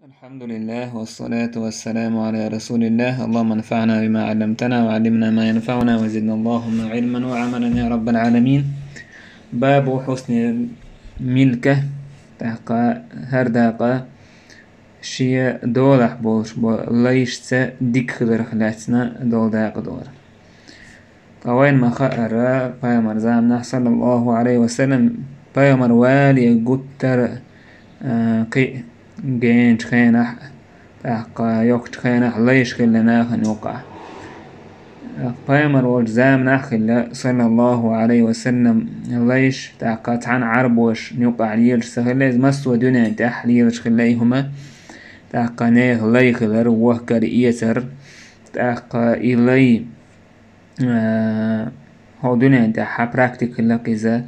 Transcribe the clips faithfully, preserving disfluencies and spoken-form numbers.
الحمد لله والصلاة والسلام على رسول الله. اللهم انفعنا بما علمتنا وعلمنا ما ينفعنا وزدنا اللهم علما وعملا يا رب العالمين. باب حسن الملكة. ТӀаккха хӀара дакъа шен долахь болуш бо-, лайшца дика хиларх лаьцна долу дакъа долу. Ткъа вайна ма хаъара, пайхамар заманахь, саллаллаху алейхи ва саллям, пайхамар вале гуттара, а, кхин генчу хенахь, тӀаккха йоккхачу хенахь лайш хилла нахана юкъахь. Пайхамар волчу заманахь хилла, саллаллаху алейхи ва саллям, лайш, тӀаккха цхьана Ӏарбош юкъахь лелаш ца хилла, иза массо а дуьнен тӀехь лелаш хилла и хӀума. ТӀаккха нехан лай хилар, вохкар, эцар, тӀаккха и лай, э, хӀо дуьнен тӀехь практика хилла иза,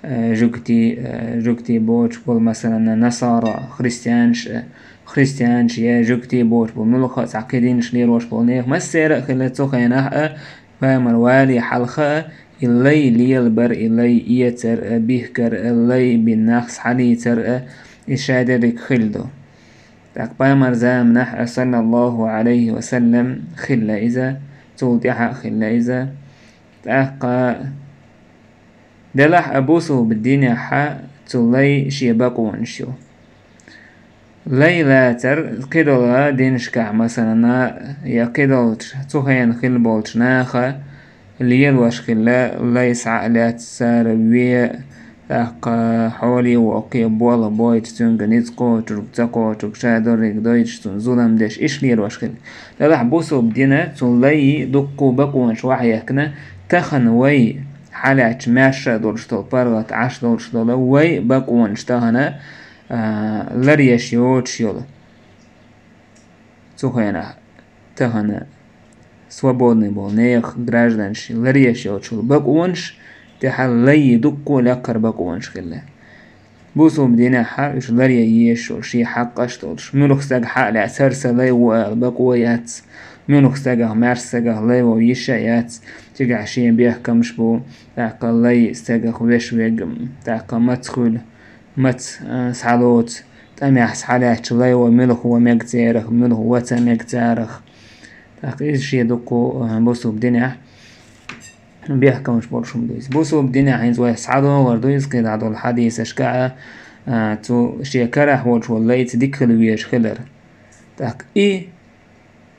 э, жугти, э, жугти боцуш болу, масалан, насара, христианаш, э, христианаш я жугти боцуш болу, муьлхха а цхьа кхидинаш лелош болу нехан массера а хилла цу хенахь а, пайхамар вале хьалха а, и лай лелабар, и лай эцар а, бихкар а, лай бина нах схьалийцар а, и шадерриг хилла ду. ТӀаккха пайхамар заманахь а, саллаллаху алейхи ва саллям, хилла иза, цул тӀаьхьа а хилла иза. ТӀаккха делахь а бусулба динехь а цу лай шен бакъонаш ю. Лай лацар кхидолу динашкахь, масалана, я кхидолчу цу хенахь хилла болчу наха лелош хилла, лай схьа а лаьцна цара вен, тӀаккха хьоле воккхий болх бойтуш, цуьнга ницкъ кхочург, ца кхочург, ша дерриг дойтуш, цунна зулам деш, иштта лелош хилла. Делахь бусулба дина цу лайи дуккха бакъонаш вахьехкина, тахана вай хьалаьцча маьрша а долуш долу паргӀат Ӏаш долуш долу вай бакъонаш тахана, а, ларъеш йоцуш йолу. Цу хенахь тахана свободный болу нехан, гражданаш, ларъеш йоцуш йолу бакъонаш, тӀаьхьа лайи дуккха а лаккхара бакъонаш хилла. Бусулба динехь а уьш ларъян езаш йолу шен хьакъаш долуш, муьлхха стагах хьа а лаьцна, хӀара сан лай ву ала бакъо яц, муьлхха стагах, маьрша стагах лай вов йиш а яц, цигахь шен бехкамаш бу, тӀаккха лай стагах веш верг, тӀаккха маца хуьлу, маца, а, схьалоцу, тӀамехь схьалаьцча лай вов муьлхха ван мега церах, муьлхха ван ца мега царах. ТӀаккха иза шен дуккха, а, бусулба динехь бехкамаш болуш хӀума ду иза. Бусулба динехь хӀинца вай схьадогӀур ду иза кхидӀа долу хьадисашкахь а, а, цу шен карахь волчу лайца дика хила везаш хилар. ТӀаккха и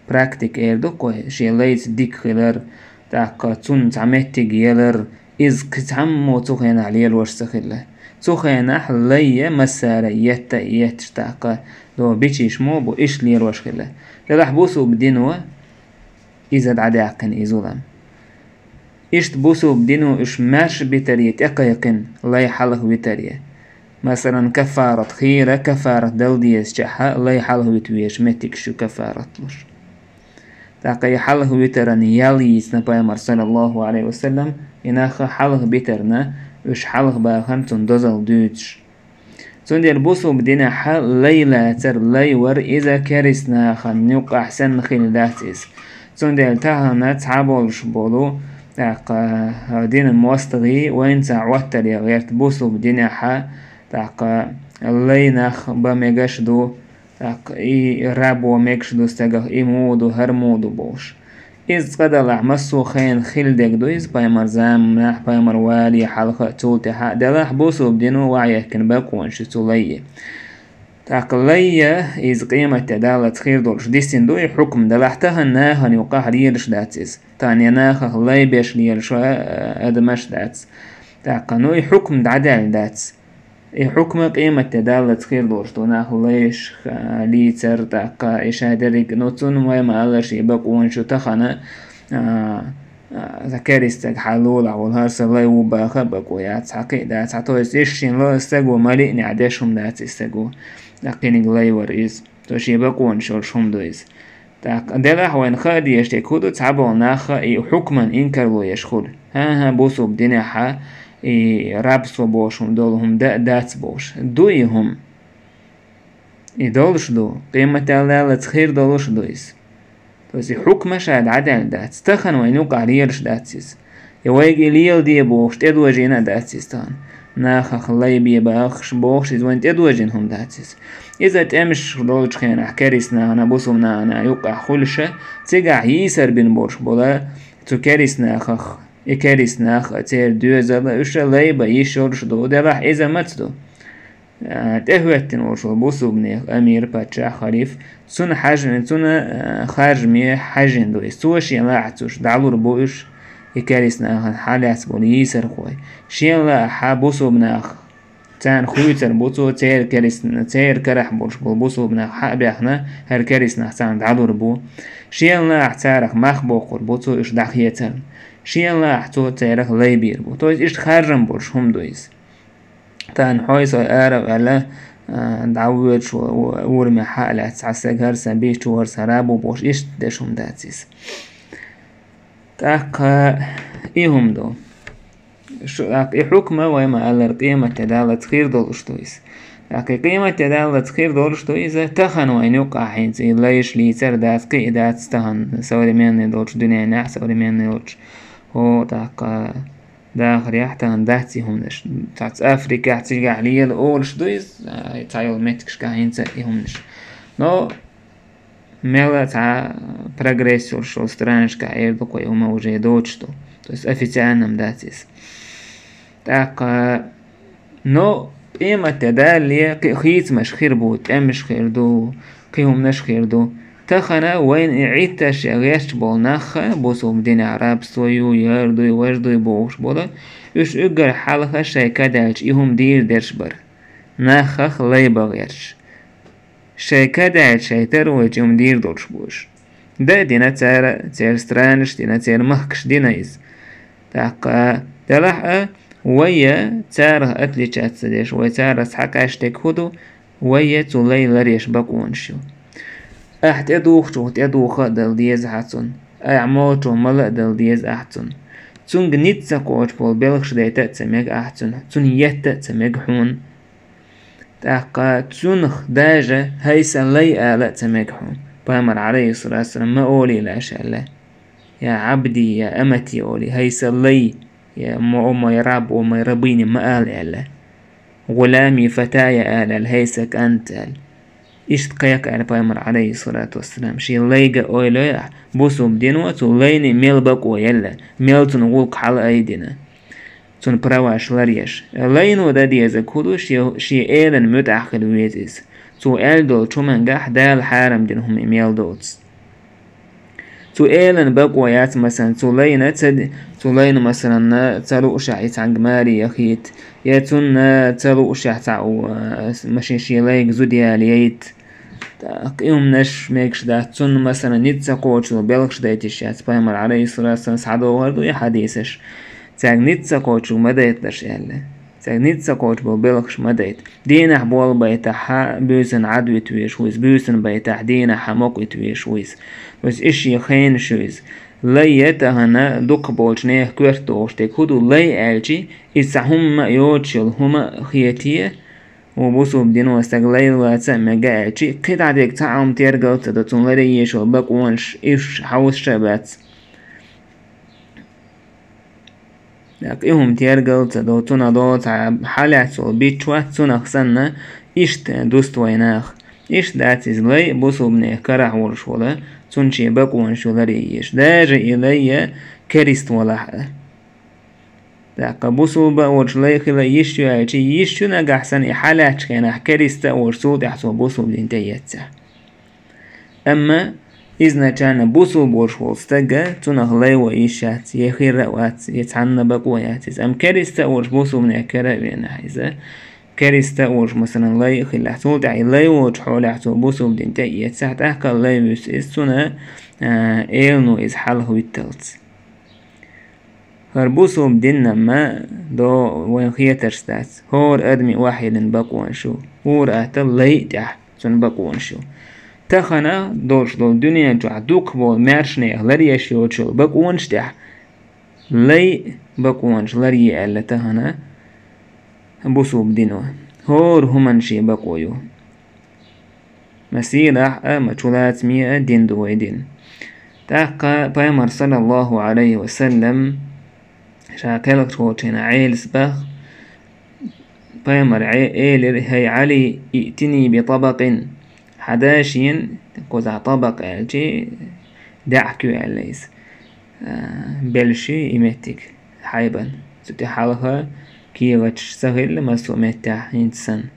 практика эр ду-кх вай, шен лайца дика хилар, тӀаккха цунна цхьа меттиг ялар, иза кхин цхьаммо цу хенахь лелош ца хилла. Цу хенахь лай а массара етта а етташ, тӀаккха до бичийш мо бу, иштта лелош хилла. Делахь бусулба дино иза дӀадаьккхина и зулам. Иштта бусулба дино уьш маьрша битаре тӀекхайкхина, лай хьалха витаре. Масалан, каффарат хийра, каффарат дала дезачохь а лай хьалха вита везаш меттигаш ю каффарат луш. ТӀаккха и хьалха витаран ял йийцина пайхамар, саллаллаху алейхи ва саллям, и нах хьалха битарна, уьш хьалха бахарна цунна дозалла дуьйцуш. Цундела бусулба динехь а лай лацар, лай вар иза керист нахана юккъахь санна хилла дац иза. Цундела тахана цхьаболуш болу, тӀаккха, динан мостагӀий вайна цхьа Ӏоттаре гӀерта бусулба динехь а, тӀаккха лай нах бан мегаш ду, тӀаккха и раб ван мегаш ду стагах, и муха ду, хӀара муха ду бохуш. Иза цкъа далахь, массо а хенахь хилла дерг ду иза, пайхамар заманахь, пайхамар вале хьалха а, цул тӀаьхьа а, делахь бусулба дино вахьехкина бакъонаш ю цу лайи. ТӀаккха лайи иза къематде даллалц хир долуш дисина ду и хьукм, делахь тахана нахана юккъахь лелаш дац иза. Тахана я нахах лай беш лелаш а, а, адамаш дац. ТӀаккха, ну, и хьукм дӀадаьлла дац. И хьукма къематде даллалц хир долуш ду нах лайш, а, лийцар, тӀаккха и шадерриг, ну, цунна вай ма-аллара шен бакъонаш ю тахана, а, а, керист стаг хьалолахь волу хӀара сан лай ву баха а бакъо яц, хьан кхин а дац, хьан то иза иштта шен ло стаг ву ма-лиънехь деш хӀума дац и стаг ву. ТӀаккха кхиниг лай вара иза. То шен бакъонаш йолуш хӀума ду иза. ТӀаккха делахь вайна хаа дезаш дерг хӀун ду, цхьаболу нах и хьукман инкарло еш хуьлу. ХӀан-хӀа, бусулба динехь а и рабство бохуш хӀума долу хӀума дан а дац бохуш. Ду и хӀума. И долуш ду, къематде даллалц хир долуш а ду иза. То есть и хьукма ша дӀадаьлла дац. Тахана вайна юкъахь лелаш дац иза. И вайга и леладе бохуш, тӀедожийна а дац иза тахана. нахах лай бе бахаш бохуш, иза вайн тӀедожийна хӀума дац иза. Иза тӀемаш долчу хенахь керист нахана, бусулба нахана юккъехь хуьлуша, цигахь йийсар бина болуш бола цу керист нахах, и керист нах а, церан доьзал а, уьш а лай бан йиш йолуш ду, делахь иза маца ду? А, тӀехӀоьттина волуш волу бусулбанех амир, паччахь, халиф, цунна хьажа-, цунна, а, харжаме хьаьжжина ду иза. Цо шен лаахь цуьш дӀалур бу уьш, и керист нахана хьалаьцна болу йийсархой. Шен лаахь бусулба нах царна хуьйцур бу цо, церан керист-, церан карахь болуш болу бусулба нах хьа а баьхна, хӀара керист нах царна дӀалур бу. Шен лаахь царах мах боккхур бу цо уьш дӀахецарна. Шен лаахь цо церах лай бийр бу. То есть иштта харжам болуш хӀума ду иза. Тахана хьой-сой ара а ваьлла, а, дӀавоьдуш ву-, ву-, урамехь хьа а лаьцна, цхьа стаг хӀара сан бийчу, хӀара сан рабу бохуш, иштта деш хӀума дац иза. ТӀаккха и хӀума ду. Шу-, тӀаккха и хьукма вай ма-аллара, къематде даллалц хир долуш ду иза. ТӀаккха и къематде даллалц хир долуш ду иза, тахана вайна юккъахь хӀинца и лайш лийцар дац, кхин а дац тахана современный долчу дуьненахь, современный долчу, хӀо, тӀаккха дахарехь тахана дац и хӀуманаш. Цхьацца Африкехь цигахь лела олуш ду иза, а, цхьа йолу меттигашкахь хӀинца и хӀуманаш. Но мел а цхьа прогресс йолуш йолу странашкахь эр ду-кх и хӀума уже доцуш ду. То есть официально дац иза. ТӀаккха, но къематде далале кхин а хийцамаш хир бу, тӀемаш хир ду, кхин хӀуманаш хир ду. Тахана вайна и Ӏитташ я гӀерташ болу нах а, бусулба динехь рабство ю, яр дуй, важ дуй бохуш болу, уьш уггар хьалха шайн ка даьлча и хӀума дийр дерш бара. Нахах лай бан гӀерташ. Шайн ка даьлча, шайн тар вайча и хӀума дийр долуш бу уьш. Да а дина цара, церан странаш дина, церан махкаш дина иза. ТӀаккха, делахь а, вай а царах отличаться деш, вай царах цхьа къаьштиг хӀун ду, вай а цу лай ларъеш бакъонаш ю. Ахь тӀедухучух тӀедуха а дала деза хьан цунна, ахь молчо мала а дала деза ахь цунна. Цуьнга ницкъ ца кхочуш болу белхаш дайта а ца мега ахь цунна, цунна етта а ца мега хьуна. ТӀаккха цунах даже хӀай сан лай ала а ца мега хьуна. Пайхамар, алейхиссалату вассалам, ма олийла аша аьлла. Я Ӏабди, я амати олий, хӀай сан лай, я мо-, о мой раб, о мой рабыня ма ала аьлла. ГӀулами, фатая ала аьлла, хӀай сан кӀант аьлла. Иштта кхайкха аьлла пайхамар, алейхиссалату вассалам. Шен лайга ойлой ахь, бусулба дино цу лайна мел бакъо елла, мел цунна гӀуллакх хьала айдина. Цунна праваш ларъеш. Лайно дан дезаг хӀун ду, шен, шен элан муьтӀахь хила веза иза. Цо аьлла долчу хӀумангахь Дала хьарам дина хӀума мел доцу. Цу элан бакъо яц, масалан, цу лайна ца ди-, цу лайна, масалан, ца луушехь и цхьаьнга маре яхийта, я цунна ца луушехь цхьа у, а, с-, машин шен лайга зуда яла яйта. ТӀаккха и хӀуманаш мегаш дац, цунна, масалан, ницкъ ца кхочуш белхаш дайташ яц. Пайхамар, алейхиссалату вассалам, схьадохур ду и хьадисаш. Цаьрга ницкъ ца кхочуш ма дайталаш аьлла. Цаьрга ницкъ ца кхочуш болу белхаш ма дайта. Дийнахь болу байтахь буьйсанна Ӏад вита везаш ву иза, буьйсанна байтахь дийнахь хьан мокъа вита везаш ву иза. Вайса иша шен хенаш ю иза. Лай я тахана дукхахболчу нехан коьрта дохуш дерг хӀун ду, лай аьлчи, иза цхьа хӀумма а йоцуш йолу хӀума а хетае, ву бусулба дино стаг лай лаца а мега аьлчи, кхидӀа дерг цхьа а хӀума тергал а ца до, цунна ларъеш йолу бакъонаш, уьш хьовсуш а бац. ТӀаккха и хӀума тергал а ца до, цунах до цхьа хьалаьцна волу бичча вац, цунах санна, иштта дуста вай наха. Иштта дац иза лай, бусулба нехан карахь волуш волу, цунна шен бакъонаш ю ларъеш. Даже и лай я керист валахь а. ТӀаккха бусулба а волуш лай хила йиш ю аьлчи, йиш ю нагахь санна и хьалаьцначу хенахь, керист а волуш, цул тӀаьхьа цо бусулба дин тӀе эццехь. Амма изначально бусулба волуш волу стага, цунах лай ван йиш яц, я хир а вац, я цхьанна бакъо яц иза. Амма керист а волуш бусулба нехан кара а венахь иза, керист а волуш, масалан, лай а хилахь, цул тӀаьхьа и лай волчу хьолехь цо бусулба дин тӀе а эццехь, тӀаккха а лай вуьсу иза, цунна, а, элано иза хьалха витталц. ХӀара бусулба динна ма до вайн хетарш дац. ХӀора адаме охьайиллина бакъонаш ю. ХӀора атта лай тӀехь цунна бакъонаш ю. Тахана долуш долу дуьнен чохь дукхахболу маьрша нехан ларъеш йоцуш йолу бакъонаш тӀехь лай бакъонаш ларъе аьлла тахана бусулба дино. ХӀора хӀуманна шен бакъо ю. Ма сийлахь а, ма чулацаме а дин ду вай дин. ТӀаккха пайхамар, саллаллаху алейхи ва саллам, ша кхелхаш волчу хенахь Ӏелас баха, Пайхамар Ӏе-, элира: «ХӀай Ӏали, иътини би табакъин». Хьада шена, кхузахь табакъ аьлчи, даьӀахк ю аьлла иза. А, белш ю и меттиг хьайбан. Цу тӀе хьалха кехаташ ца хилла, массо а меттехь хӀинца санна.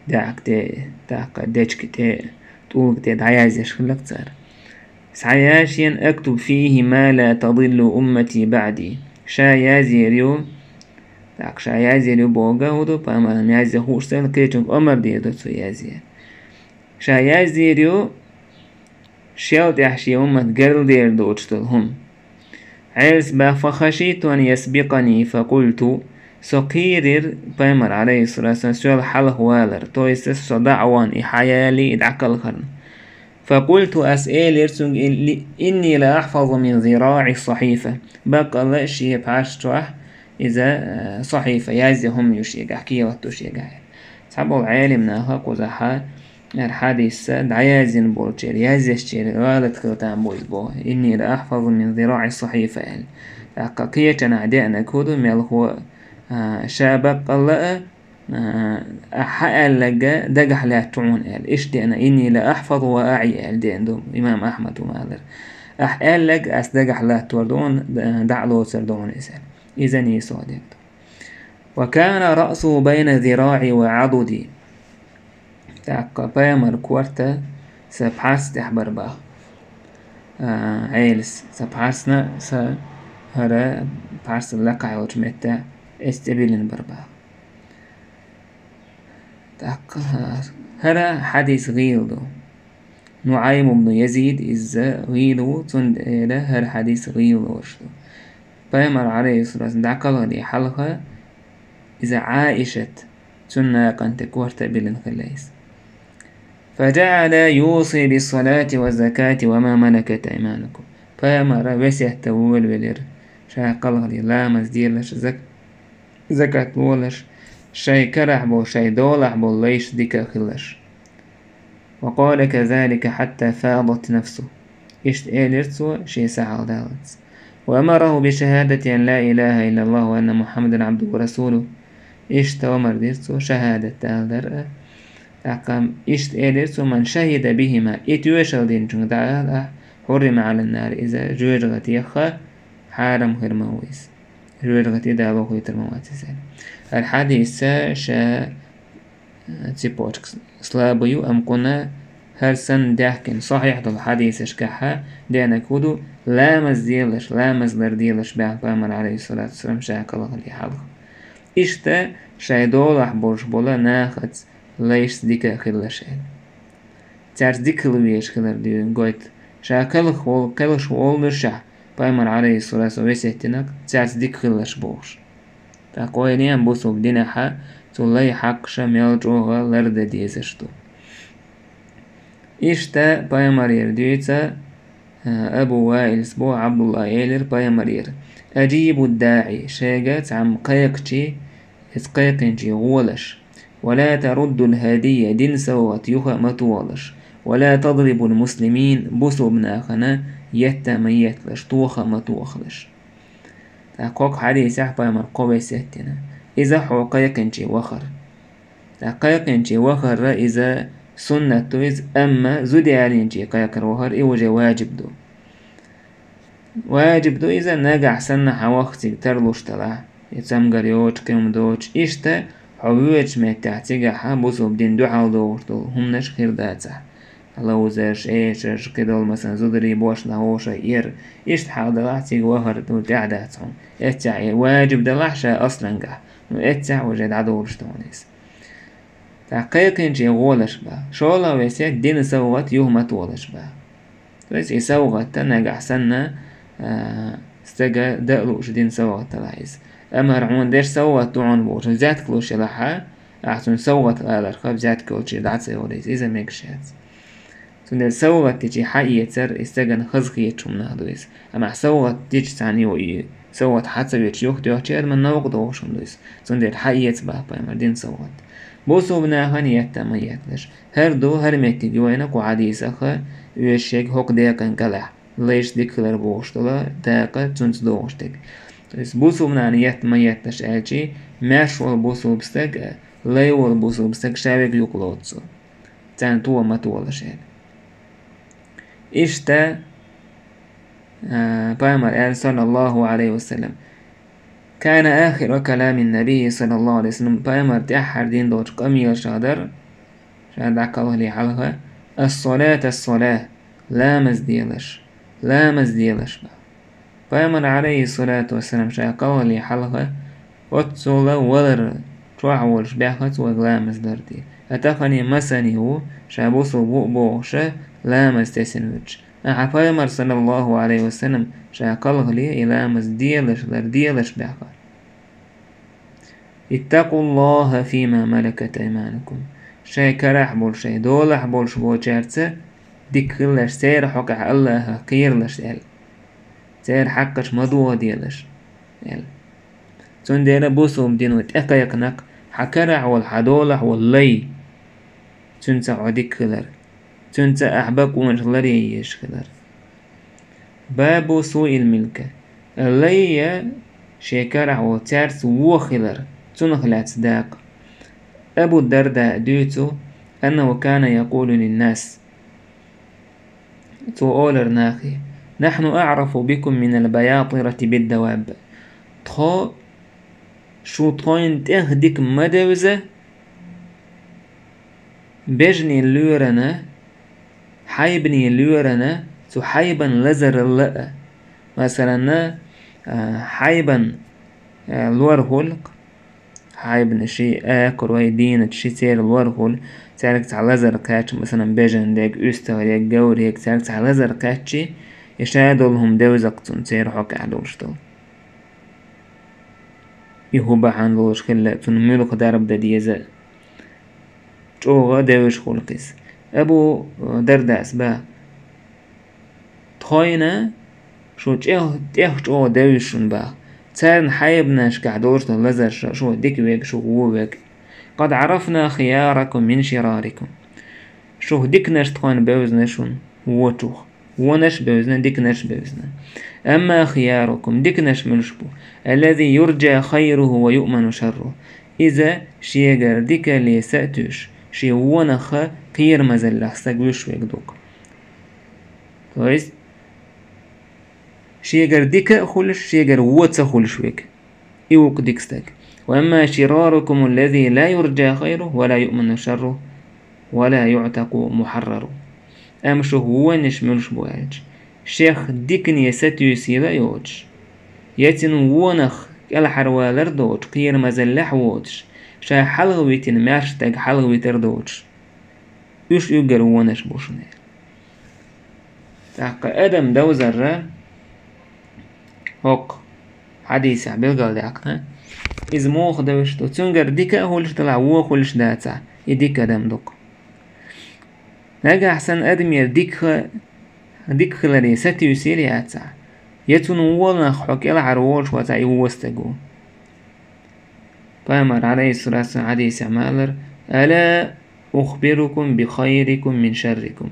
ДаьӀахк тӀе, тӀаккха дечка тӀе, тӀулга тӀе дӀаязъеш хилла-кх цара. Схьаяшийна: «Актуб фийхи ма ла тадиллу уммати баъди». Ша язъер ю, тӀаккха ша язъер ю бохург хӀун ду, пайхамарна язъян хууш ца хилла, кхечунга омра дийр ду цо язъян. Ша язъер ю, шел тӀехь шен уммат гарладер доцуш долу хӀума. Ӏелас баха: «Фа хашийту ан ясбикъани, фа къулту». Со кхерира пайхамар, алейхиссалату вассалам, соьл хьалха валар, то есть со дӀа а вахана, и хьаялий, и дӀакхалхарна. «Фа къулту», ас элира цуьнга: «Инни ла ахьфазу мин зираӀи сахьифа». Баккъалла шен пхьарс чохь иза, э, сахьифа, язъян хӀума ю шегахь, кехат ду шегахь. Цхьаболу Ӏелам наха кхузахьа, яра хьадисса дӀаяздина болчеран, язъяшчеран гӀалат хила там бу иза боху. «Инни ла ахьфазу мин зираӀи сахьифа», аьлла. ТӀаккха кхечанхьа деанарг хӀун ду, мелхо, а, ша баккъалла а, а, ахь хьан аьлларг дагахь лаьтташ ву хьуна аьлла. Иштта деана: «Инни ла ахьфазу ва аӀи», аьлла деана ду имам Ахьмад ву ма аллара. Ахь аьлларг ас дагахь латтор ду хьуна, дӀа а лоцур ду хьуна иза аьлла. Иза нийсо дерг ду. «Ва кана раъсуху байна зираӀи ва Ӏадуди». ТӀаккха пайхамар корта сан пхьарс тӀехь бара баха. А, Ӏелас, сан пхьарсна, сан хӀара пхьарс лакхахь йолчу меттехь эс тӀе биллина бара баха. ТӀаккха хӀара хьадис гӀийла ду. НуӀайм ибн Язид иза гӀийла ву, цундела хӀара хьадис гӀийла лоруш ду. Пайхамар, алейхиссалату вассалам, дӀакхалхале хьалха иза Ӏаишат, цуьнан накъан тӀе корта а биллина хилла иза. «Фаджаъала юси биссалати ва закати ва ма малакат айманукум». Пайхамара весет дан волавелира, ша кхалхале ламаз делаш, зак-, закат лолаш, шайн карахь болу, шайн долахь болу лайш дика а хилалаш. «Ва къала казалика хьатта фадат нафсу». Иштта элира цо, шен са хьалдаллалц. «Ва амараху би шахадати ан ла илаха иллаллаху ва анна Мухаммадан абдуху ва расулуху». Иштта омра дира цо, шахадат далар а. ТӀаккха иштта элира цо: «Ман шахида бихима». И тоьшалла динчуьнга дӀаала ахь, хьуррима Ӏалан нари, иза жоьжахатех хьарам хир ма ву иза. Жоьжахате далахуьйтур ма вац иза. ХӀара хьадис ша цепочка слабый ю, амма кхунна хӀара санна даьхкина сахьихь долу хьадисашкахьа деанарг хӀун ду, ламаз делаш, ламаз лар делаш баьхна пайхамар, алейхиссалату вассалам, ша кхалхале хьалха. Иштта шайн долахь болуш болу нахаца лайшца дика а хилалаш аьлла. Цаьрца дика хила везаш хилар дуьйна гойту. Ша кхалха вол-, кхалхаш воллушехь, пайхамар, алейхиссалату вассалам, весет динарг цаьрца дика хилалаш бохуш. ТӀаккха ойла е бусулба динехьа цу лай хьакъаша мел чӀогӀа лардан дезаш ду. Иштта пайхамарера дуьйцу, а, Абу Ваилс боху Абдулла элира пайхамарера: «Аджибу даӀи», шайга цхьамма кхайкхачий, иза кхайкхинчий гӀолаш. «Ва ла таруддул хӀадийя», дин совгӀат юха а ма тохалаш. «Ва ла тадрибул муслимин», бусулба нахана етта а ма етталаш, тоха а ма тохалаш. ТӀаккха кху хьадисехь пайхамар кхо весет дина. Иза хьо кхайкхинчий вахар. ТӀаккха кхайкхинчий вахар иза суннат ду иза, амма зуда ялийначий кхайкхар вахар, и уже ваджиб ду. Ваджиб ду иза, нагахь санна хьан ваха цига тарлуш далахь, я цамгар йоцуш, кхин хӀума доцуш. Иштта хьо воьдучу меттехь цигахь бусулба дин дуьхьал догӀуш долу хӀуманаш хир дацахь. Ловзарш, эшарш, кхидолу, масалан, зударий бошна вовшах эр. Иштта хьал далахь, цига вахар ду тӀаьхьа дац хьуна. Эццехь и ваджиб далахь ша аслангахь, ну, эццехь уже дӀадолуш ду хьуна иза. ТӀаккха кхайкхинчий гӀолаш бан. ШолгӀа весет: дина совгӀат юха ма тохалаш бан. То есть и совгӀат нагахь санна, а, стага дан а лууш дина совгӀат далахь иза. Амма хӀара хьуна деш совгӀат ду хьуна бохуш, взятка луш елахьа, ахь цунна совгӀат аларха, взятка йолчий дӀа ца йолу иза. Иза мегаш яц. Цундела совгӀат дичий хьаэцар и стагана хаза хеташ хӀуманах ду иза. Амма ахь совгӀат дича цхьаьна йо и совгӀат хьа ца вича юхатоьхча, ма новкъа догӀуш хӀума ду иза. Цундела хьаэца бан пайхамар дина совгӀат. Бусулба нахана етта а ма етталаш. ХӀара ду, хӀара меттиг йойна кху хьадисаха, оьшуш ерг хӀокху декъан кӀелахь, лайш дика хилар бохуш долу дакъа цуьнца догӀуш дерг. То есть бусулба нахана етта а ма етталаш аьлчий, маьрша волу бусулба стаг а, Лай вола бусулба стаг ша вега юкъа лоцу цо, царна тоха ма толаш аьлла. Иштта, а, пайхамар аьлла, саллаллаху алейхи ва саллям: «كان آخر كلام النبي صلى الله عليه وسلم», пайхамар тӀаьххьара дина долчу къамелашах дара, ша дӀакхалхале хьалха: «الصلاة، الصلاة», ламаз делаш, ламаз делаш баха. Пайхамар, алейхиссалату вассалам, ша кхалхале хьалха оццула валар чохь волуш баьххац вайга ламаз дар де. А тахане масане ву, ша бусулба ву а бохуша, ламаз тесина вуьтуш. Ахьа пайхамар, саллаллаху алейхи ва саллям, ша кхалхале и ламаз делаш лар, делаш баьхха. «اتقوا الله فيما ملكت أيمانكم». Шайн карахь болуш, шайн долахь болуш бохучаьрца дика хилалаш, церан хьокъехь Аллахах кхералаш аьлла. Церан хьакъаш ма дохаделаш аьлла. Цундела бусулба дино тӀекхайкхинарг хьан карахь волу, хьан долахь волу лай. Цуьнца хьо дика хилар. Цуьнца ахь бакъонаш ларъян езаш хилар. Бабу суил милка. Лай я шен карахь волу цаьрца вон хилар, цунах лаьцна дакъа. Абу Дарда дуьйцу: «أنه كان يقول للناس». Цо олар нахе: «نحن أعرف بكم من البياطرة بالدواب». Тхо, шу тхойна тӀех дика ма девза, бежанийн лоьрана, хьайбанийн лоьрана, цу хьайбан лазаралла а. Масалан, а, хьайбан, а, лор хуьлу, хьайбана ши, акурой, дийнат ши церан лор хуьлу, цаьрга цхьа лазар кхаьчча, масалан, бежан дерг, уьстагӀ дерг, говр дерг, цаьрга цхьа лазар кхаьччи, и ша долу хӀума девза-кх цунна, церан хьокъехь долуш долу. И хӀун бахьана долуш хилла, цунна муьлха дарба дан деза. ЧӀогӀа девзаш хуьлу-кх иза. Абу Дардас баха: «Тхойна шу чӀех-, тӀех чӀогӀа девзаш шуна баха. Царна хьайбанашкахь долуш долу лазар шу, шу дика верг, шу вон верг. قد عرفنا خياركم من شراركم». Шух диканаш тхойна бевзина шуна вочух. Вонаш а бевзина, диканаш а бевзина. «أما خياركم», диканаш муьлш бу? «الذي يرجى خيره ويؤمن شره». Иза шегара дикале са а туьйш, шен вонах кхерамазаллех стаг вуьш верг ду-кх. То есть, шегара дика а хуьлуш, шегара вон ца хуьлуш верг. И ву-кх дика стаг. «وأما شراركم الذي لا يرجى خيره ولا يؤمن شره ولا يعتق محرر». Амма шух вонаш муьлш бу аьлча, шех дикане сатуьйсийла а йоцуш, я цуьнан вонах кӀелхьарвалар а доцуш, кхерамазаллехь а воцуш, ша хьалхавитина маьрша стаг хьалхавитар а доцуш, уьш уьггар вонаш бу шуна аьлла. ТӀаккха адам довзарра хӀокху хьадисехь билгалдаьккхина, иза муха девзаш ду? Цуьнгара дика а хуьлуш делахь, вон хуьлуш дацахь, и дика адам ду-кх. Нагахь санна адамера дика, дика хиларе сатуьйсийла яцахь, я цуьнан вонах хьо кӀелхьарволуш вацахь, и вон стаг ву. Пайхамар, алейхиссалату вассалам, хьадисехь ма-аллара: «ألا أخبركم بخيركم من شركم».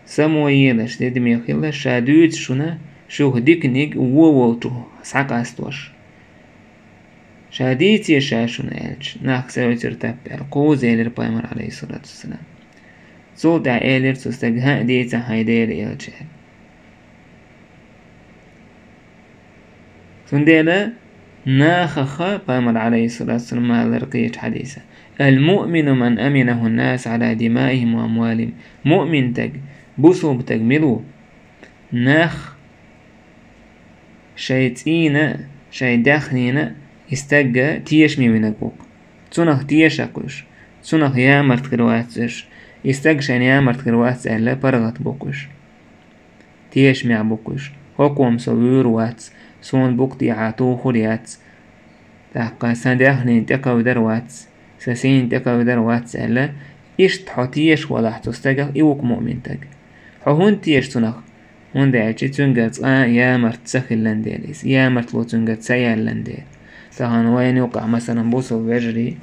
Самоелаш, дедаме хилла, ша дуьйцу шуна, шух диканиг вон волчух схьакъастош. Ша дийций ша шуна аьлча, нах севцира таппа аьлла, кхузза элира Пайхамар, алейхиссалату вассалам. Цул тӀаьхьа элира цу стага: «ХӀаъ, дийца хьайн Дела элча», аьлла. Цундела нахаха Пайхамар, алейхиссалату вассалам, ма-аллара кхечу хьадиса: «المؤمن من أمنه الناس على دمائهم وأموالهم». Муъмин стаг, бусулба стаг мила ву? Нах шайн цӀийнан а, шайн даьхнинан а и стаг тешаме винарг ву-кх. Цунах тешахь уьш, цунах ямарт хир вац уьш, и стаг шайна ямарт хир вац аьлла, паргӀат бу-кх уьш. Тешамехь бу-кх уьш. ХӀокхо-м со вуьйр вац, суна букъ тӀехьа тухур яц, тӀаккха сан даьхнина тӀекхевдар вац, сан сийна тӀекхевдар вац аьлла, иштта хьо теша валахь цу стагах, и ву-кх муъмин стаг. Хьо хӀунда теша цунах? ХӀунда аьлча цуьнгара цкъа а ямарт ца хиллан дела иза, ямартло цуьнгара ца яьллан дела. Тахана вайна юкъахь, масалан, бусулба вежарий,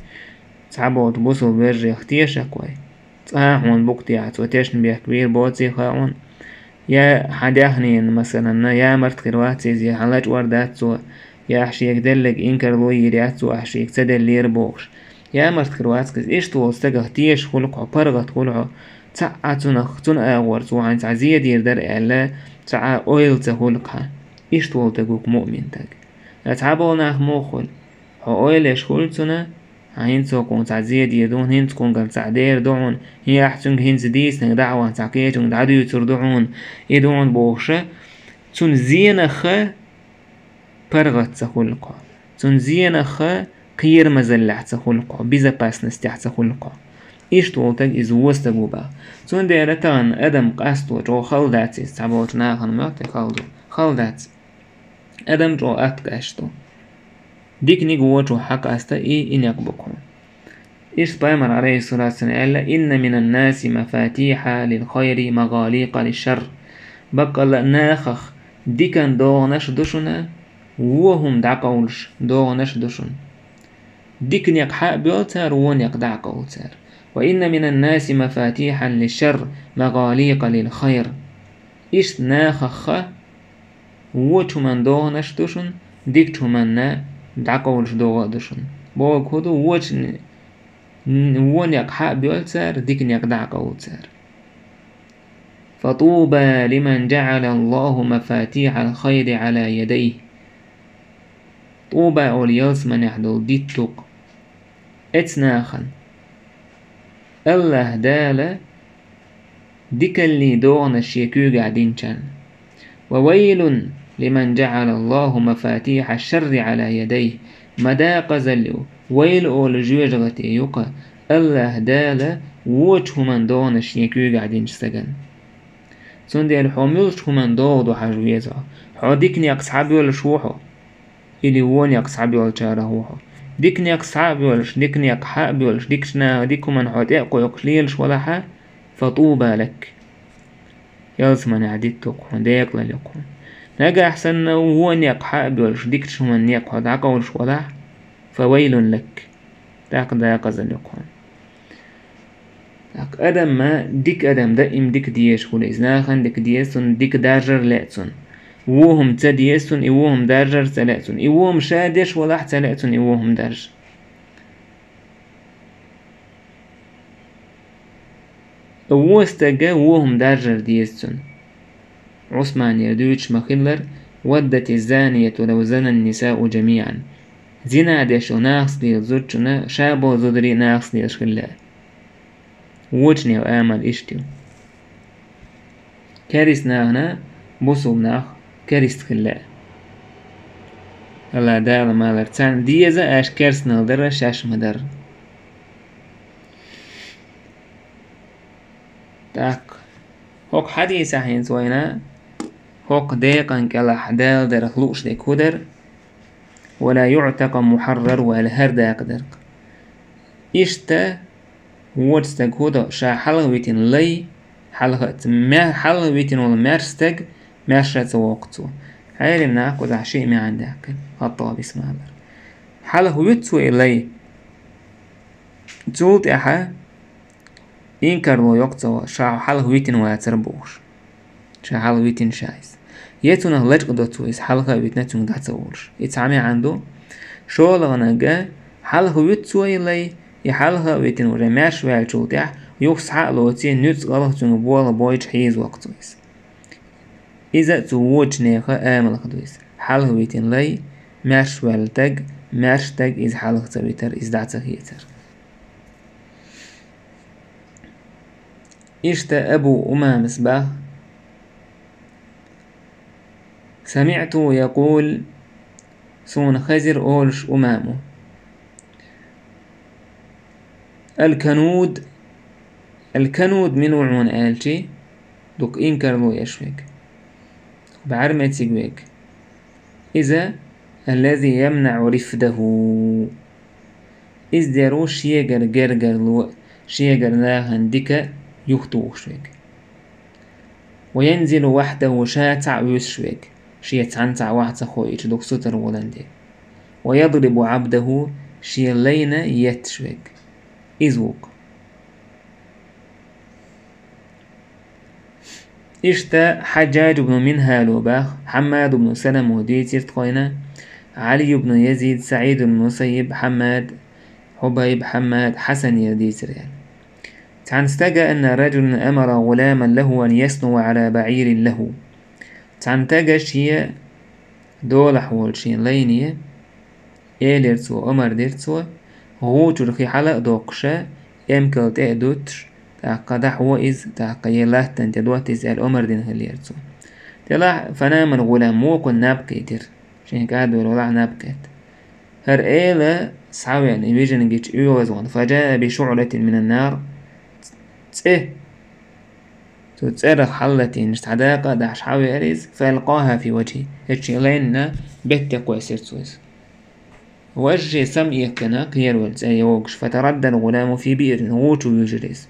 цхьаболчу бусулба вежарех тешахь вай. Цкъа а хьуна букъ тӀехьа цо тешна бехк бийр боций хаьа хьуна. Я хьан даьхнина, масалан, ямарт хир вац иза, я хьан лачкъор дац цо, я ахь шега делларг инкарло йийр яц цо, ахь шега ца деллера бохуш. Ямарт хир вац-кх иза, иштта волу стагах тешаш хуьлу-кх хьо, паргӀат хуьлу хьо, цхьаъ цунах, цуьнан агӀорца ву хьайна цхьа зен дийр дара аьлла, цхьа а ойла ца хуьлу-кх хьан. Иштта волу стаг ву-кх муъмин стаг. Ткъа цхьаболу нах муха хуьлу? Хьо ойла еш хуьлу цунна, хьан хӀинца хьуна цхьа зен дийр ду хьуна, хӀинца кхуьнгара цхьаъ дер ду хьуна, хӀин ахь цуьнга хӀинца дийцинарг дӀа а вахана цхьа кхечуьнга дӀадуьйцур ду хьуна, и ду хьуна бохуша, цунна зенах паргӀат ца хуьлу-кх хьо. Цунна зенах кхерамазаллехь ца хуьлу-кх хьо, безопасностехь ца хуьлу-кх хьо. Иштта волу стаг иза вон стаг ву боху. Цундела тахана адам къасто чӀогӀа хала дац иза, цхьаболчу нахана моьтту хала ду. Хала дац. Адам чӀогӀа атта къаьсташ ду. Диканиг вочу хьакъаста и, и некъ бу-кх хьуна. Иштта пайхамар, алейхиссалату вассалам, аьлла: «Инна минан наси мафатиха лил хайри, магӀаликъа лиш шарр». Баккъалла а нахах дикан догӀанаш ду шуна, вон хӀума дӀакъовлуш догӀанаш ду шуна. Дика некъ хьа а боьлу цара, вон некъ дӀа а къовлу цара. «Ва инна минан наси мафатихан лиш шарр, магӀаликъа лил хайр». Иштта нахах вочу хӀуманна догӀанаш ду шуна, дикачу хӀуманна дӀакъовлуш догӀа а ду шуна. Бохург хӀун ду, вочу н-, н-, вон некъ хьа а боьлу цара, дика некъ дӀа а къовлу цара. «Фатуба лиман джа'ала Аллаху мафатихал хайри гӀала ядайхи». ТӀуба олу ялсаманехь долу дитту-кх эцу нахана, АллахӀ Дала дикаллин догӀанаш шен куьйгахь динчарна. «Ва вайлун лиман джа'ала Аллаху мафатиха шарри гӀала ядайхи». Ма декъазалла ю, вайл олу жоьжахате ю-кх АллахӀ Дала вочу хӀуманна догӀанаш шен куьйгахь динчу стагана. Цундела хьо муьлхачу хӀуманна догӀа ду хьажа веза хьо? Хьо дика некъ схьабоьллуш ву хьо? Или вон некъ схьабоьллучарах ву хьо? Дика некъ схьа а боьллуш, дика некъ хьа а боьллуш, дикачу наха дика хӀуманна хьо тӀе а кхойкхуш лелаш валахьа, фатуба лак. Ялсаманехь дитту-кх хьуна, декъалалла ю-кх хьуна. Нагахь санна вон некъ хьа а боьллуш, дикачу хӀуманна некъ хьо дӀакъовлуш валахь, фавайлун лак. ТӀаккха декъазалла ю-кх хьуна. ТӀаккха адам ма, дика адам даим дика дезаш хуьлу иза. Нахана дика деза цунна, дика даржар лаьа цунна. Вон хӀума ца деза цунна, и вон хӀума даржар ца лаьа цунна. И вон хӀума ша деш валахь ца лаьа цунна, и вон хӀума даржа. Вон стага вон хӀума даржар деза цунна. Ӏусманера дуьйцуш ма-хиллара: «Ваддати занияту лав занан нисау джамиан». Зина деш йолу нахаца лела зудчунна ша болу зударий нахаца лелаш хилла. Вочу нехан амал иштта ю. Керист нахана бусулба нах керист хилла. АллахӀ Дала ма-аллара, царна деза аша керстанал дара, шаьш ма дара. ТӀаккха хӀокху хьадисехь хӀинца вайна хӀокху декъан кӀелахь Дала дарх лууш дерг хӀун дара? «Ва ла юътака мухьаррар», ваьлла хӀара дакъа дара-кх. Иштта вочу стага хӀун до, ша хьалха витина лай, хьалха а ца, ма-, хьалха витина волу маьрша стаг, маьрша а ца воккху цо. Ӏелам наха кхузахь шиъ маьӀна даьккхина, Хаттабис ма-аллара. Хьалха вуьту цо и лай? Цул тӀаьхьа инкарло йо-кх цо, ша хьалха витина вацара бохуш. Ша хьалха витина ша иза. Я цунах лачкъадо цо иза, хьалха а витина цуьнга дӀа ца олуш. И цхьа маьӀна ду. ШолгӀаниг, хьалха вуьту цо и лай, и хьалха а витина уже маьрша ваьллачул тӀаьхьа, юха схьа а лоций, нуьцкъала цуьнга болх бойчу хьийза воккху цо иза. Иза а цу вочу нехан амалх ду иза. Хьалха витина лай, маьрша ваьлла стаг, маьрша стаг иза хьалха ца витар, иза дӀа ца хецар. Иштта Абу Умамас боху: «Самиъту якъул», суна хезира олуш Умаму. Ал-кануд, ал-кануд мила ву хьуна аьлчи, дукха инкарло еш верг, бӀаьрмециг верг. Иза: «Аллази ямнаъу рифдаху». Иза дер ву шегара гергарло, шегара нахана дика юхатухуш верг. «Ва янзилу вахьдаху», ша цхьаъ вуьсуш верг, шен цхьаьна цхьаъ ваха ца хоуьйтуш дукха сутара волан де. «Ва ядрибу Ӏабдаху», шен лайна етташ верг. Иза ву-кх. Иштта Хьаджжадж ибн Минхало боху, Хьаммад ибн Саламо дийцира тхойна, Ӏали ибн Язид, СаӀид ибн Мусаййиб, Хьаммад, Хьубайб, Хьаммад, Хьасан яр дийцар аьлла. Цхьана стага, أن رجلا أمر غلاما له أن يسنو على بعير له. Цхьана стага шен долахь волчу шен лайне элира цо, омар дира цо, гӀу чуьра хи хьала а доккхуша, эмкал тӀе а дуттуш, тӀаккха дӀахьо иза, тӀаккха е латтана тӀе дотта иза аьлла омар дина хиллера цо. Делахь, فنام الغلام, вукхунна наб кхийтира. Шен кӀадвер валахь наб кхетта. ХӀара эла схьавеана вижина гича оьгӀазвахана, فجاء بشعلة من النار, цӀе, цу цӀерах хьаллатийна цхьа дакъа а дахьаш хьавеара иза, فألقاها في وجهه, эцу шен лайнна бетте кхоьссира цо иза. Важжий сам эккхина, кхеравелла цӀе йогуш, فتردى الغلام في بئر, гӀу чу вуьйжира иза.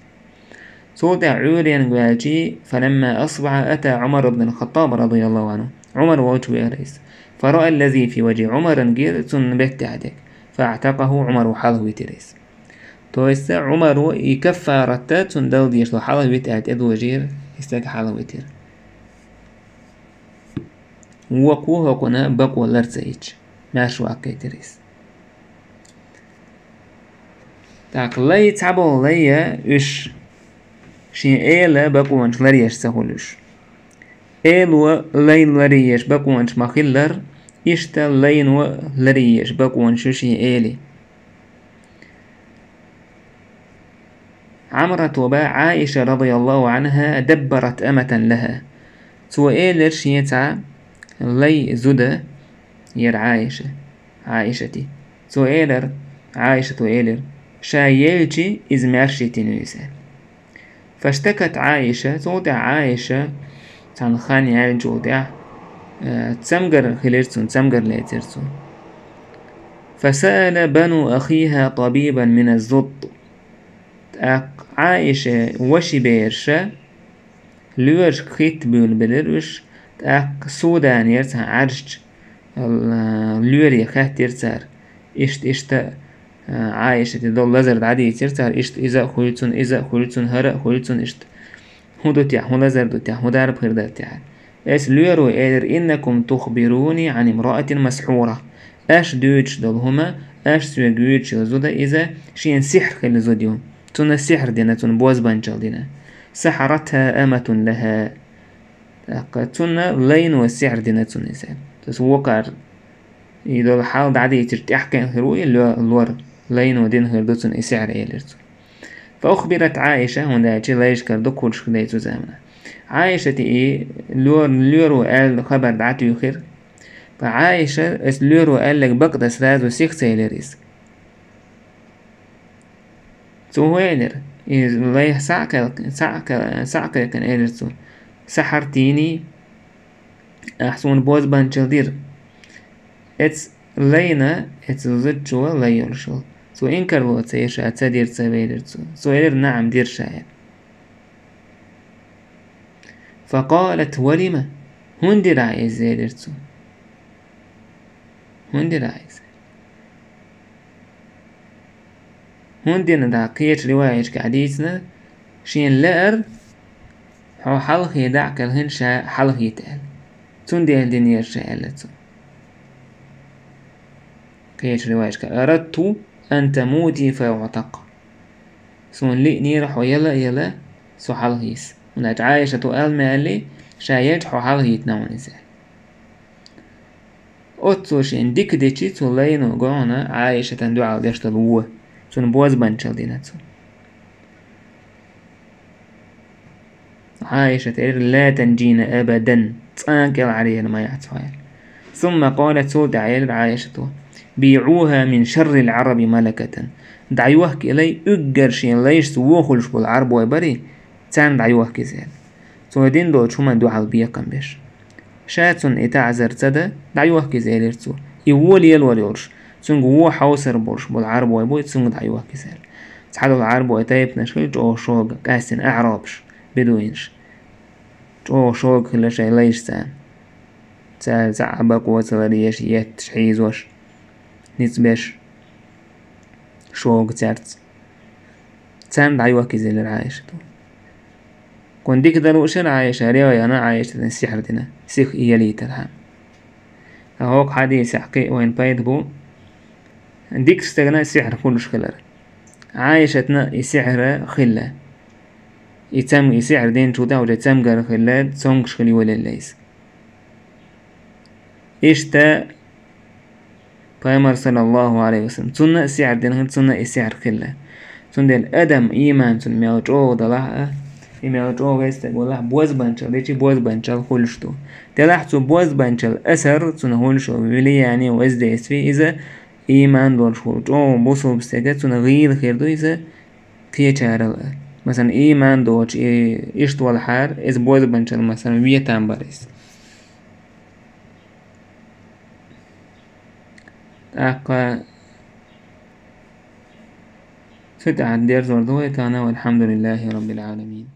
Цул тӀаьхьа Ӏуьйренга ваьлча, فلما أصبح أتى عمر بن الخطاب رضي الله عنه, Ӏумар волчу веара иза. فرأى الذي في وجهه, Ӏумарна гира цунна беттехь дерг. فأعتقه عمر, хьалхавитира иза. То есть Ӏумара и каффарат цунна дала дезаш долу хьалхавита аьлла тӀедожийра, и стаг хьалхавитира. Вокхо хӀокхунна бакъо лар ца йича, маьрша ваккхийтира иза. ТӀаккха лай, цхьаболу лай, уьш шен эла бакъонаш ларъеш ца хуьлуш. Эло лай ларъеш бакъонаш ма-хиллара, иштта лайно ларъеш бакъонаш ю шен эли. Ӏамрато бен Ӏаиша, رضي الله عنها, دبرت أمة لها. Цо элира шен цхьа лай зуда, яра Ӏаиша, Ӏаишати. Цо элира, Ӏаишато элира, ша елчи иза маьрша йитина ю иза. فاشتكت عائشة, цул тӀаьхьа Ӏаиша цхьана хан яьллачул тӀаьхьа, э, цамгар хилира цунна, цамгар лецира цо. فسأل بنو أخيها طبيبا من الزط. ТӀаккха Ӏаиша ваши бераша лоьрашка хӀитта буьйлабелира уьш, тӀаккха Суданера цхьа Ӏаьржачу, э, лоьре хаьттира цара. Иштта, иштта, э, Ӏаишате долу лазар дӀадийцира цара, иштта иза а хуьлу цунна, иза а хуьлу цунна, хӀара а хуьлу цунна, иштта. ХӀун ду техьа, хӀун лазар ду техьа, хӀун дарба хир дара техьа? Эс лоьро элира: إنكم تخبروني عن امرأة مسحورة. Аш дуьйцуш долу хӀума, аш соьга вуьйцуш йолу зуда иза шена сихьр хилла зуда ю. Цунна сихьр дина, цунна бозбанчал дина. سحرتها أمة لها. ТӀаккха цунна лайно сихьр дина цунна иза. Цо вокхар и долу хьал дӀадийцира тӀаьхкхиъна хир ву и ло-, лор, лайно дина хир ду цунна и сихьр, элира цо. فأخبرت عائشة, хӀунда аьлча лайшкара дукха хӀуьлуш хилла цу заманахь. Ӏаишате и лоьр-, лоьро аьлла хабар дӀатуьйхира. Ткъа Ӏаиша, эс лоьро аьлларг бакъда сразу сиха ца елира иза. Цо хӀун элира? И лай схьа а кхел-, схьа а кхел-, схьа а кхайкхина элира цо: سحرتيني, ахь суна бозбанчал дира. Эцу лайна, эцу зудчо, лай йолуш волу, цо инкарло ца йира, ша ца дира ца элира цо. Цо элира: نعم, дира ша, аьлла. فقالت: ولم؟ ХӀунда дира ахь иза, элира цо. ХӀунда дира ахь иза? ХӀунда дина, дӀа кхечу риваяташкахь дийцина, шена лаьара, хьо хьалхе дӀа а кхелхина, ша хьалхийта аьлла. Цундела динера ша, аьлла цо. Кхечу риваяташкахь: أردت أن تموتي فأعتق. Суна лиънера хьо яла а яла, со хьалхийса. ХӀунда аьлча Ӏаишата аьлла ма аьллий, ша елча хьо хьалхийтина хьуна иза. Оццо шена дика дечи, цу лайно гуьгӀна Ӏаишатан дуьхьал деш долу вон, цунна бозбанчал дина цо. Ӏаишата элира: لا تنجين أبدا, цкъа а кӀелхьарвер ма яц хьо, аьлла. ثم قالت, цул тӀаьхьа элира Ӏаишата: بيعوها من شر العرب ملكة. ДӀайохка и лай, уггар шен лайшца вон хуьлуш болу Ӏарбой барий, царна дӀайохка иза, аьлла. Цо дина долчу хӀуманна дуьхьал бекхам беш. Ша цунна и таӀзар ца дан, дӀайохка иза, элира цо. И вон лелор йолуш, цуьнга вон хьовсар болуш болу Ӏарбой буй, цуьнга дӀайохка иза, аьлла. Цхьадолу Ӏарбой тайпанаш хилла чӀогӀа шога, къаьстина аӀрабаш, бедуинаш. ЧӀогӀа шога хилла шайн лайшца. Цара цхьаъ а бакъо ца ларъеш, етташ, хьийзош, ницкъ беш, шога цаьрца. Царна дӀайохка иза, элира Ӏаишата. Кхунна дика дан лууш яра Ӏаиша, рева яна Ӏаишатан сихьр дина, сиха и ялийтархьама. Ткъа хӀокху хьадисехь кхин а вайна пайда бу, Дикача стагана сихьр хуьлуш хилар. Ӏайшатна и сихьр хилла. И цам-, и сихьр динчул тӀаьхьа уже цамгар хилла, цомгаш хила йолаелла иза. Иштта Пайхамар, саллаллаху алейхи ва саллям, цунна а сихьр дина хилла, цунна а и сихьр хилла. Цундела адам иман цунна мел чӀогӀа далахь а, и мел чӀогӀа веза стаг валахь, бозбанчал дечи бозбанчал хуьлуш ду. Делахь цу бозбанчал асар цунна хуьлуш, влияние, воздействие, иза иман долуш хуьлу чӀогӀа бусулба стага цунна гӀийла хир ду иза кхечарал а. Масалан, иман доцуш и иштта валахьара, иза бозбанчал, масалан, ветам бара иза. ТӀаккха цу тӀехь дерзор ду вай тахана, валхьамдулиллахи раббил Ӏаламин.